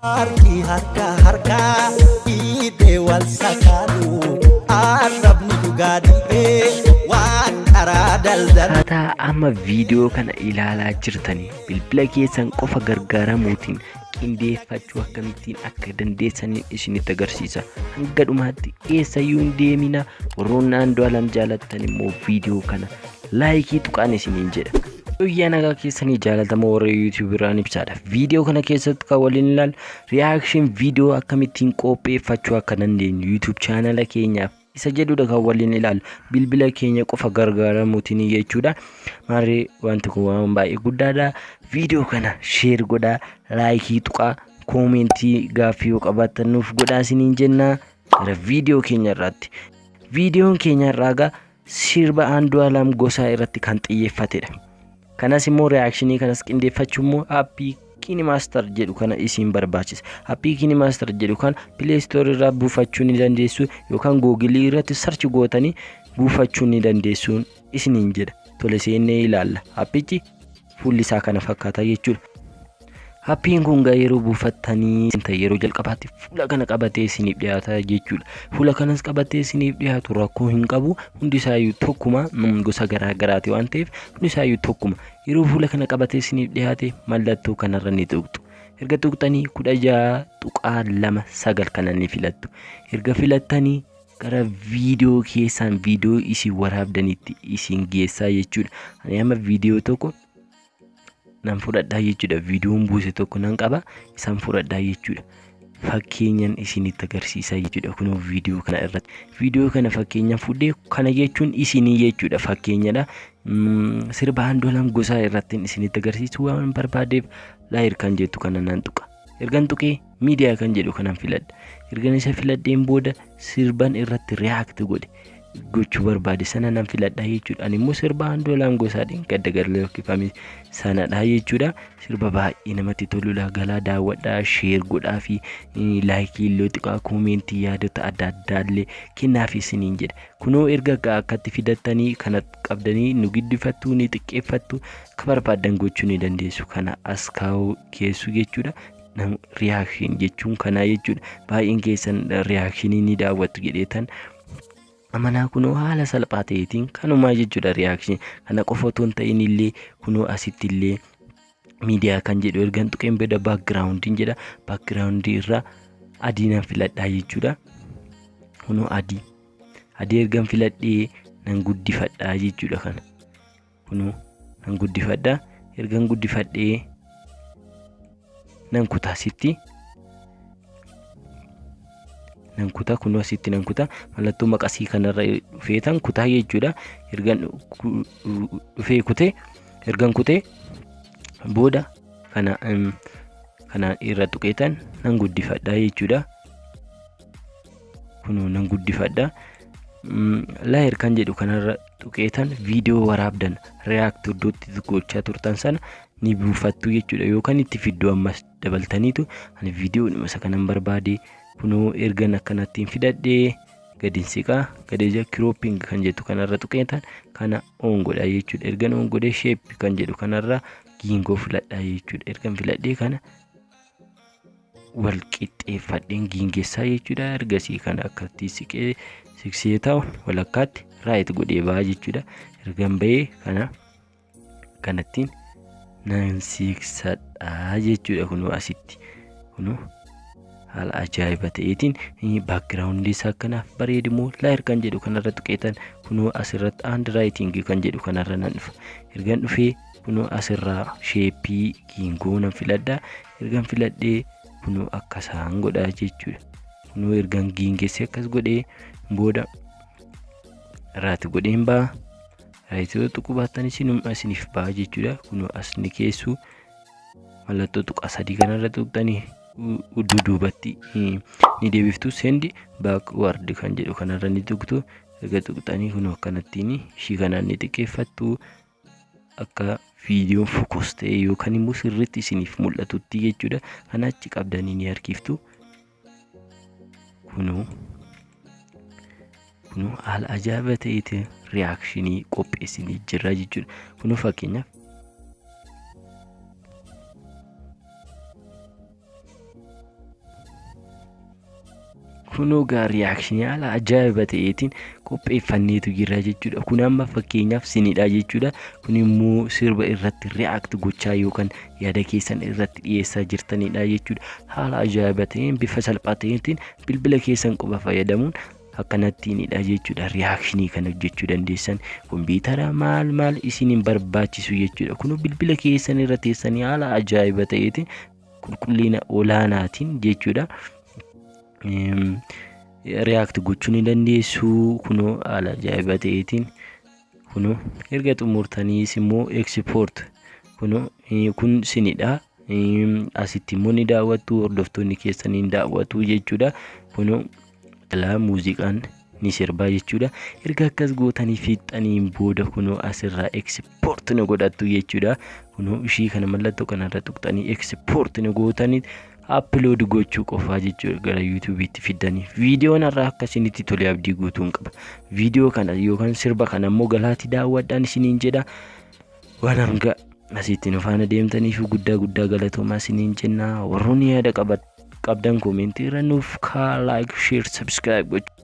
Harki harka harkaa dhiitee wal sakaalu arrabni dhugaa dhiibee waan karaa daldalu. Akkaataa amma viidiyoo kana ilaalaa jirtanii bilbila keessan qofa gargaaramuutiin qindeeffachuu akkamittiin akka dandeessaniin isinitti agarsiisa. Hanga dhumaatti eessayyuu hin deemina. Warroonni Andu'aalam jaalattan immoo viidiyoo kana laayikii tuqaan isiniin jedha. Guyyaa nagaa keessanii jaalatamoo warra YouTube irraan ibsaadha. Viidiyoo kana keessatti kan waliin ilaalu reaction viidiyoo akkamittiin qopheeffachuu akka dandeenyu YouTube chaanala keenyaaf isa jedhudha kan waliin ilaalu bilbila keenya qofa gargaaramuutiin jechuudha. Maarree wanti kun waan baay'ee guddaadha. Viidiyoo kana share godhaa, laayikii tuqaa, koomentii gaaffii yoo qabaattan nuuf godhaa isiniin jenna. Gara viidiyoo keenya irraatti. Viidiyoon keenya irraa egaa sirba Andu'aalam Gosaa irratti kan xiyyeeffatedha. Kanas immoo reaakshinii kanas qindeeffachuu immoo aappii KineMaster jedhu kana isin barbaachisa. Aappii KineMaster jedhu kana Play Store irraa buufachuu ni dandeessu yookaan Google irratti search gootanii buufachuu ni dandeessu isiniin jedha. Tole seennee ilaalla. Aappichi fuulli isaa kana fakkaata jechuudha. Aappiin kun gaa yeroo buufattanii yeroo jalqabaatti fuula kana qabatee isiniif dhiyaata jechuudha. Fuula kanas qabatee isiniif dhiyaatu rakkoo hin qabu. Hundi isaayyuu tokkuma, gosa garaa garaati waan ta'eef hundi isaayyuu tokkuma. Yeroo fuula kana qabatee isiniif dhiyaate mallattoo kanarra ni tuqxu. Erga tuqxanii 16.29 kana ni filattu. Erga filattanii gara viidiyoo keessaan viidiyoo isin waraabdanitti isin geessaa jechuudha. Ani amma viidiyoo tokko nan fudhadhaa jechuudha. Viidiyoon buuse tokko nan qaba, isaan fudhadhaa jechuudha. Fakkeenyaan isinitti agarsiisaa jechuudha. Kunoo viidiyoo kana irratti. Viidiyoo kana fakkeenyaan fudhee kana jechuun isinii jechuudha. Fakkeenyadha. Sirba Andu'aalam Gosaa irratti isinitti agarsiisuu waan barbaadeef laayir kan jettu kana nan tuqa. Ergan tuqee miidiyaa kan jedhu kanan filadha. Ergan isa filadheen booda sirban irratti react godhe gochuu barbaade sana nan filadha jechuudha. Ani immoo sirba Andu'aalam Gosaadhaan gadda gad lakkifame sanadha jechuudha. Sirba baay'ee namatti toludha. Galaa daawwadhaa, share godhaa fi laayikii illee xiqqaa koomentii yaadota adda addaa illee kennaaf isiniin jedha. Kunoo erga akkatti fidattanii kana qabdanii nu giddifattu, ni xiqqeeffattu, akka barbaaddan gochuu ni dandeessu. Kana as kaa'uu keessu jechuudha. Reaction jechuun kanaa jechuudha. Baay'een keessan reactionii ni daawwattu jedheetan amanaa. Kunoo haala salphaa ta'eetiin kanumaa jechuudha reaction. Kana qofa otoo hin ta'in illee kunoo asitti illee miidiyaa kan jedhu ergan tuqeen booda baakgiraawundiin jedha. Baakgiraawundii irraa adii nan filadhaa jechuudha. Kunoo adii. Adii ergan filadhee nan guddifadhaa jechuudha kana. Kunoo nan guddifadhaa. Ergan guddifadhee nan kutaa asitti. Nan kutaa, kunoo asitti nan kutaa, mallattoo maqasii kanarra dhufeetan kutaa jechuudha. Ergan dhufee kutee, ergan kutee booda kana irra tuqeetan nan guddifadhaa jechuudha. Kunoo nan guddifadha. Layer kan jedhu kanarra tuqeetan viidiyoo waraabdan react iddootti gochaa turtan sana ni buufattu jechuudha. Yookaan itti fidduu ammas dabaltaniitu ani viidiyoo isa kanan barbaade. Kunoo ergan akkanattiin fidadhee gadi siqaa, gadi ija cropping kan jettu kanarra tuqeetan kana on godha jechuudha. Ergan on godhee shape kan jedhu kanarra giingoo filadhaa jechuudha. Ergan filadhee kana wal qixxeeffadheen giingessaa jechuudha. Ergasii kana akkatti siqee siqsee ta'u walakkaatti right godhee ba'a jechuudha. Ergan bahee kana kanattiin nan siqsadhaa jechuudha. Kunoo asitti kunoo haala ajaa'iba ta'eetiin baakgiraawundii isaa akkanaaf bareedu immoo layer kan jedhu kanarra tuqeetan kunoo asirratti handwriting kan jedhu kanarra nan dhufa. Ergan dhufee kunoo asirraa sheeppii giingoo nan filadha. Ergan filadhee kunoo akkasaan godhaa jechuudha. Kunoo ergan giingessee akkas godhee booda right godheen ba'a. Right yoo tuquu baattan isiniif ba'a jechuudha. Kunoo as ni keessu, mallattoo tuqaa sadii kanarra tuqxanii duubatti ni deebiftu. Send backward kan jedhu kanarra ni tuqtu. Erga tuqxanii kunoo akkanattiin ishii kanaan ni xiqqeeffattu akka viidiyoon focus ta'e yookaan immoo sirriitti isiniif mul'atutti jechuudha. Kana achi qabdanii ni harkiftu. Kunoo haala ajaa'iba ta'eetiin riyaakshinii qopheessinee jirra jechuudha. Kunoo fakkeenyaaf Kunoo gaa reaction haala ajaa'iba ta'eetiin qopheeffanneetu jira jechuudha. Kun amma fakkeenyaaf sinidha jechuudha. Kun immoo sirba irratti react gochaa yookaan yaada keessan irratti dhiyeessaa jirtanidha jechuudha. Haala ajaa'iba ta'een, bifa salphaa ta'eetiin, bilbila keessan qofa fayyadamuun akkanattiinidha jechuudha. Reaction kan hojjechuu dandeessan kompiitara maal maal isin hin barbaachisu jechuudha. Kun bilbila keessan irra teessanii haala ajaa'iba ta'eetiin, qulqullina olaanaatiin jechuudha. React gochuu ni dandeessu. Kunoo haala ajaa'iba ta'eetiin, kunoo erga xumurtaniis immoo export. Kunoo kun sinidha. Asitti immoo ni daawwattu, hordoftoonni keessan ni daawwatu jechuudha. Kunoo alaa muuziqaan ni sirbaa jechuudha. Erga akkas gootanii fixxaniin booda kunoo asirraa export ni godhattu jechuudha. Kunoo ishii kana mallattoo kanarra tuqxanii export ni gootanii upload gochuu qofaa jechuudha, gara YouTubeitti fiddanii. Viidiyoon har'aa akka isinitti tole abdii guutuun qaba. Viidiyoo kana yookaan sirba kana immoo galaatii daawwadhaan isiniin jedha. Waan hanga asitti nu faana deemtaniif guddaa guddaa galatoomaa isiniin jenna. Warroonni yaada qabdan comment irra nuuf kaa, like, share, subscribe gochuu.